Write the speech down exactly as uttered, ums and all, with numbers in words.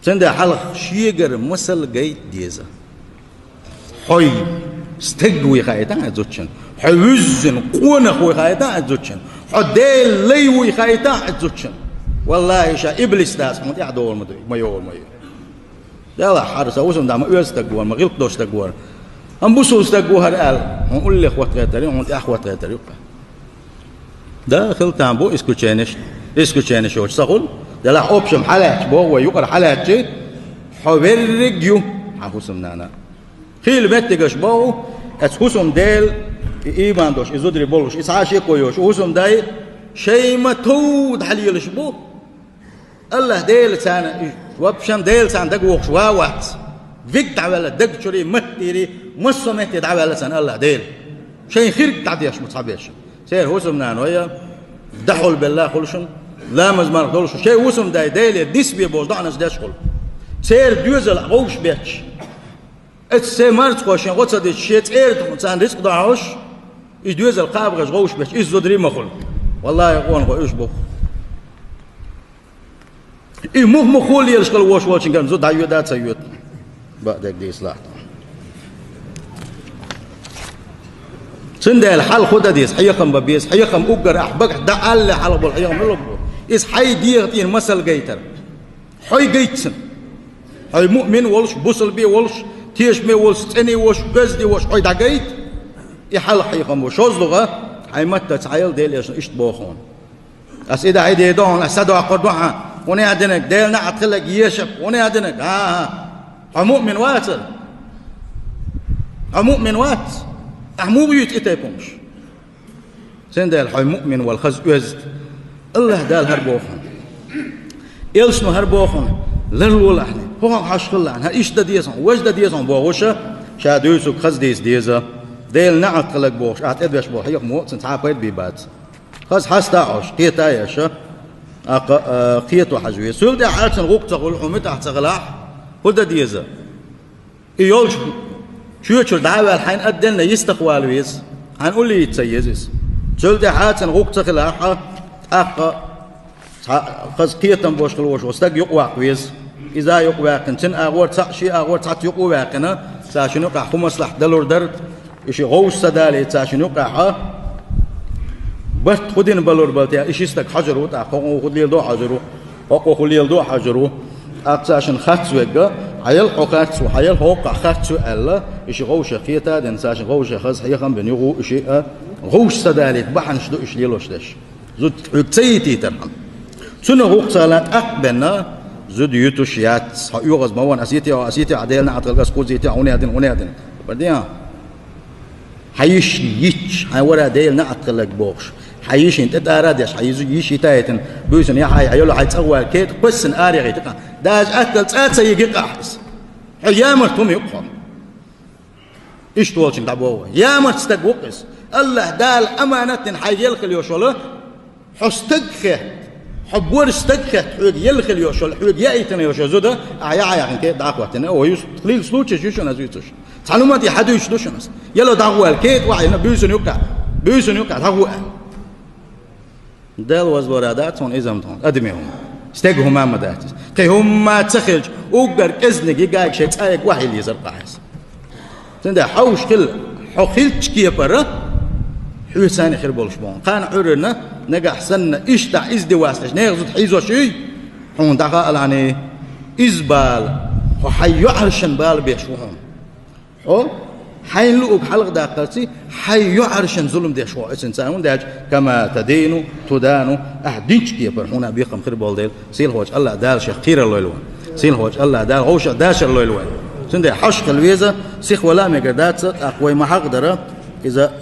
Цундела хьалха шегара масал гайта деза. Хьо стаг вуй хаийтахьа зудчун, хьо вуьззина къонах вуй хаийтахьа зудчун, хьо Делан лай вуй хаийтахьа зудчун. Валлахьи, ша иблис дац хьуна тӀехь долу ма дуй, ма йолу ма ю. Делахь хьара сан хӀусамда ма оьзда стаг вара, ма гӀиллакх долу стаг вара. Амма бусул стаг ву хӀара аьлла, хьуна уллех хӀоттахетар ю, хьуна тӀехь хӀоттахетар ю. Да, хила там бу исключенеш, исключенеш йоцуш ца хуьлу. Делахь общем хьалаьтташ боху вай юкъара хьалаьттачи, хьо верриг ю, хьан хӀусамнана. Хийла меттигаш боху, эцу хӀусамдела, и ийман долуш, и зударий болуш, и цхьа а шеко йоцуш, хӀусамдай шайн ма тов дӀалелаш бу. Аллахь Дела царна, вообще Дела царна дагавохуш ван вац. Виг дӀавелла, даг чуьрий, маттийрий, массо а метте дӀавелла царна Аллахь Дела. Шайн хирг дӀадеш ма цхьаберш. Церан хӀусамнаной а, дахьал белла хуьлу шуна, ламаз марха долуш, шайн хӀусамдай Деле дисбе бозу доӀанаш деш хуьлу. Церан доьзал гӀовш бетташ. Эцу се марцахой шен гӀо ца дича, шен цӀера тухун царна рицкъ дохьуш, и доьзал кхабахаш гӀовш бетташ, иза зударий ма хуьлу. Валлахьи, къонахой уьш бу. И мух-мух хӀун лелаш хила вош волчуьнгара зуда дӀайоьду а ца йоьду. Бакъдерг дийцалахь. Цундела хьалха хӀун дан деза, хьехам бан беза, хьехам уггар ахь багахь дан алле хьалха болу хьехам хӀун бу? Иза хьайн дегӀан тӀера масал гайтар. Хьой гайта цунна. Хьой муъмин волуш, бусалбе волуш, тешаме волуш, цӀене волуш, оьзде волуш хьой дӀагайта. И хьалха хьехам бу. ШозлагӀа, хьайн маттаца хьайла Делан Элчано иштта боху хьуна. Ас и дахьий дийр ду хьуна, ас садоккхур ду хьан. ХӀунда аьлла динарг, Делан неӀалт хиларг ешарг, хӀунда аьлла динарг? ХӀан-хӀа. Хьо муъмин вацара? Хьо муъмин вац? Ахь муха юьйцу и тайпа хӀумаш? Цундела хьой муъмин вала хаза оьзда. Аллахь Дала хӀара боху хьуна. Элчано хӀара боху хьуна. Ларлолахь хьуна. ХӀокхунах хьожуш хилалахь хьуна. ХӀара иштта дан деза хьуна, важа дан деза хьуна бохуша, ша дуьйцург хаза дийца деза. Делан неӀалт хиларг бохуш, ахь тӀедоьш болу хьехамо а цунна цхьа а пайда бийр бац. Хаза хьаста а Ӏаш, кхета а еш, а, кхе-, а, кхето хьажа веза. Цул тӀаьхьа цуьнан гӀуллакх ца хуьлу, хьуна муьтӀахь ца хилахь, хӀун дан деза? И йолчу чоьчуьра дӀа а ваьлла, хьайна а денна йистах вала веза. Хьайна уллийца ца еза иза. Цул тӀаьхьа цуьнан гӀуллакх ца хилахь, тӀаккха цхьа хаза кхетам болуш хила волуш волу стаг юкъаваккха веза. Иза а юкъаваьккхина, цуьнан агӀор цхьаъ, шен агӀор цхьаъ юкъа а ваьккхина, царна шуна юкъахь хӀун маслахьат далур дара, и ши гӀовс ца далийта, царна шуна юкъахь а барт хӀун дина балур бара те, и ши стаг хьожур ву тӀаккха, хӀокхо хӀун леладо хьожур ву, хӀокхо хӀун леладо хьожур ву. ТӀаккха царна шуна харц вегга, хьан ял хьо харц ву, хьан ял хӀокхахь харц ю аьлла, и ши гӀовшах кхета а дина, царна шуна гӀовшах хаза хьехам бина юха ву и шиъ а, гӀовс ца далийта бахьанаш ду и шиъ лелош дерш. Зуда хьоьга ца йитийтар хьан. Цунах гӀуллакх ца хилахь тӀаккха бен а, зуда юьтуш яц. Хьо оьгӀаз ма ван, ас йитехь, ас йитехь, Делан неӀалт хиларг, ас кхуза йитехь, хӀунда аьлла дина, хӀунда аьлла дина. Бардин а? Хьан йишина йитча, хьайн вара Делан неӀалт хиларг бохуш, хьан йишина тӀе тӀара а деш, хьан йиш йита а йитина, буьйсанна яхьа а яхьа, йолу хьайн цӀа гӀор кхета, кхоьссина арахь йита кхаъ. Даже атта цӀа а ца йигна кхаъ иза. Хьо ямарта хӀума ю кхунна. Иштта волчуьнга дӀабоху вай. Ямарта стаг ву-кх иза. Аллахь Дала аманат дина хьайга елла хила йолуш йолу, хьо стаг хетта, хьо борша стаг хетта, хьоьга елла хила йолуш йолу, хьоьга яийтина йолуш йолу зуда, ахь яхьа яхна кхета дӀа а хӀоттийна, о, ю, хилла случайш ю шуна ас дуьйцуш. Цхьана хӀуманна тӀе хьан дуьйцуш ду шуна ас? Яло дӀагӀо аьлла, кхета вахьийна, буьйсанна юккъехь, буьйсанна юккъехь дӀагӀо аьлла. Дала вазвара дац хьуна иза-м тхуна, адамийн хӀума. Стеган хӀума ма дац иза. Кхин хӀумма ца хилча, уггар кӀезниге гайга шайн цӀа яга вахьийла езар-кх ахь иза. Цундела хьовш хила, хьо хиллачу кепара, хьоьца а хир болуш бу хьуна. Кхана Ӏуьйранна, нагахь санна, иштта иза де васташ, нехан зуда хьийзош юй, хьуна дӀахаалахьаний, иза бала, хьо хьайн йоӀаршан бала беш ву хьуна. Хьо хьайн луъург хьалха даккхарций, хьайн йоӀаршан зулам деш ву хьо, оцуьнца, хӀунда аьлча, кама тадину тудану, ахь динчу кепара хьуна бекхам хир болу дела, сийлахьчу Аллахь Дала шех кхерар лойла вайн. Сийлахьчу Аллахь Дала вовшах дашар лойла вайн. Цундела хьожуш хила веза, сихвала а мегар дац, тӀаккха вай ма-хьахадара, иза